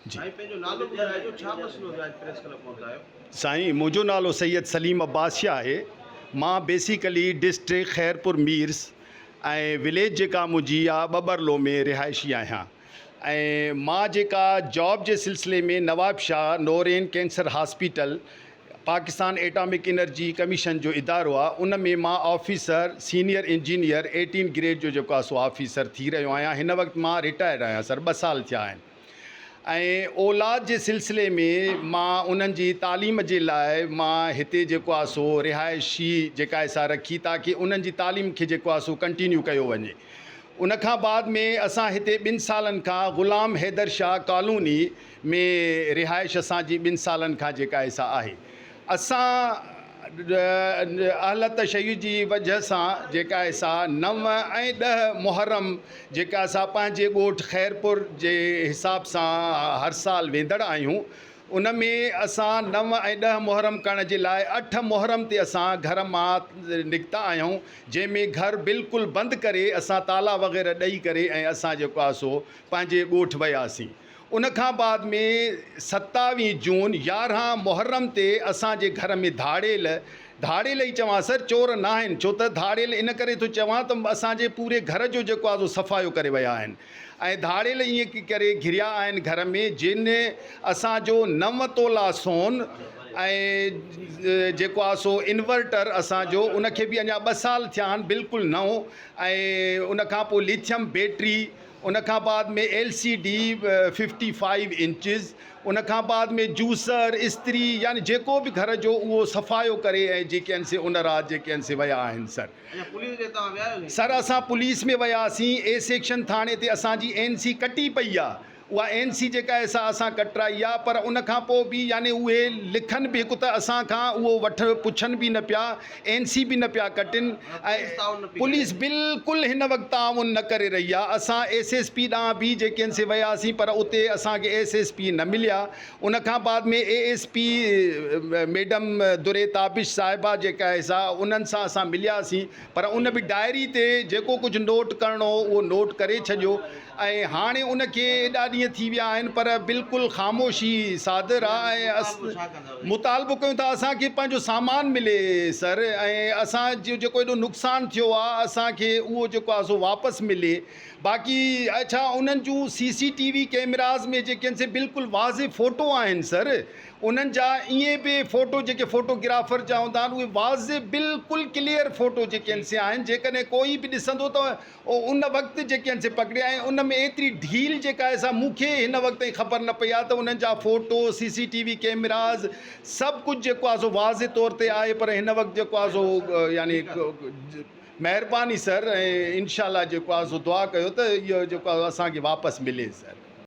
جي. سائين پنهنجو نالو ٻڌائجو ڇا مسئلو ٿيو آج پريس ڪلب پهتا آهيو. سائين منهنجو نالو سيد سليم عباس شاهه آهي مان basically district Khairpur Mirs ۽ village جيڪا منهنجي آ ٻٻرلو ۾ رهائشي آهيان ۽ مان جيڪا جاب جي سلسلي ۾ Nawabshah Noreen cancer hospital Pakistan atomic energy commission جو ادارو آ ان ۾ مان officer senior engineer 18 grade جو جيڪو آ سو آفيسر ٿي رهيو آهيان هن وقت مان رٽائرڊ آهيان سر ٻه سال ٿيا آهن ۽ اولاد جي سلسلي ۾ مان انهن جي تعليم جي لاء مان هتي جيڪو آ سو رهائشي جيڪا آهي سا رکي تاڪه انهن جي تعليم کي جيڪو آ سو ڪنٽينيو ڪيو وڃي ان کان بعد ۾ اسان هتي ٻن سالن کان غلام حيدر شاهه ڪالوني ۾ رهائش اسان جي ٻن سالن کان جيڪا آهي سا آهي اسان اهل تشيع جي وجه سان جيڪا آهي سا نو ۽ ڏهه محرم جيڪا سا پنهنجي ڳوٺ خيرپور جي حساب سان هر سال ويندڙ آهيون ان ۾ اسان نو ۽ ڏهه محرم ڪرڻ جي لاء اٺ محرم تي اسان گهر مان نڪتا آهيون جنهن ۾ گهر بلڪل بند ڪري اسان تالا وغيره ڏئي ڪري ۽ اسان جيڪو آهي سو پنهنجي ڳوٺ وياسين ان کان بعد ۾ ستاويهه جون يارهن محرم تي اسان جي گهر ۾ ڌاڙيل، ڌاڙيل ئي چوان سر چور ناهن ڇو ته ڌاڙيل ان ڪري ٿو چوان ته اسان جي پوري گهر جو جيڪو آهي سو صفايو ڪري ويا آهن ۽ ڌاڙيل ائين ڪري گهريا آهن گهر ۾ جن اسان جو نو تولا سون ۽ جيڪو آهي سو انورٽر اسان جو ان کي به اڃا ٻه سال ٿيا آهن بلڪل نئون ۽ ان کان پوء ليٿيم بيٽري ان کان بعد ۾ L C D fifty five inches ان کان بعد ۾ جوسر استري يعني جيڪو به گهر جو اهو صفايو ڪري ۽ جيڪي آهن سي ان رات جيڪي آهن سي ويا آهن سر. اڇا پوليس ڏي توهان ويا آهيو سائين؟ سر اسان پوليس ۾ وياسين اي سيڪشن ٿاڻي تي اسان جي اين سي ڪٽي پئي آ اها اين سي جيڪا آهي سا اسان ڪٽرائي آ پر ان کان پوء به يعني اهي لکن به هڪ ته اسان کان اهو وٺ پڇن به نه پيا اين سي به نه پيا ڪٽن ۽ پوليس بلڪل هن وقت تعاون نه ڪري رهي آ اسان ايس ايس پي ڏانهن به جيڪي آهن سي وياسين پر اتي اسان کي ايس ايس پي نه مليا ان کان بعد ۾ A S P madam Durr Tabish صاحبه جيڪا آهي سا انهن سان اسان ملياسين پر ان به ڊائري تي جيڪو ڪجهه نوٽ ڪرڻو هو اهو نوٽ ڪري ڇڏيو ۽ هاڻي ان کي ايڏا ڏينهن ٿي ويا آهن پر بلڪل خاموشي صادر آ ۽ مطالبو ڪيون ٿا اسان کي پنهنجو سامان ملي سر ۽ اسان جو جيڪو ايڏو نقصان ٿيو آ اسان کي اهو جيڪو آ سو واپس ملي باقي اڇا انهن جون سي سي ٽي وي ڪيمراز ۾ جيڪي آهن سي بلڪل واضح فوٽو آهن سر انهن جا ائين به فوٽو جيڪي فوٽو گرافر جا هوندا آهن اهي واضح بلڪل ڪليئر فوٽو جيڪي آهن سي آهن جيڪڏهن ڪوئي به ڏسندو ته ان وقت جيڪي آهن سي پڪڙيا ۽ ان ۾ ايتري ڍيل جيڪا آهي سا مون کي هن وقت تائين خبر نه پئي آهي ته انهن جا photo C C T V cameras سڀ ڪجهه جيڪو آهي سو واضح طور تي آهي پر هن وقت جيڪو آهي سو يعني مهرباني سر ۽ انشاء الله جيڪو آهي سو دعا ڪيو ته اهو جيڪو آهي اسان کي واپس ملي سر.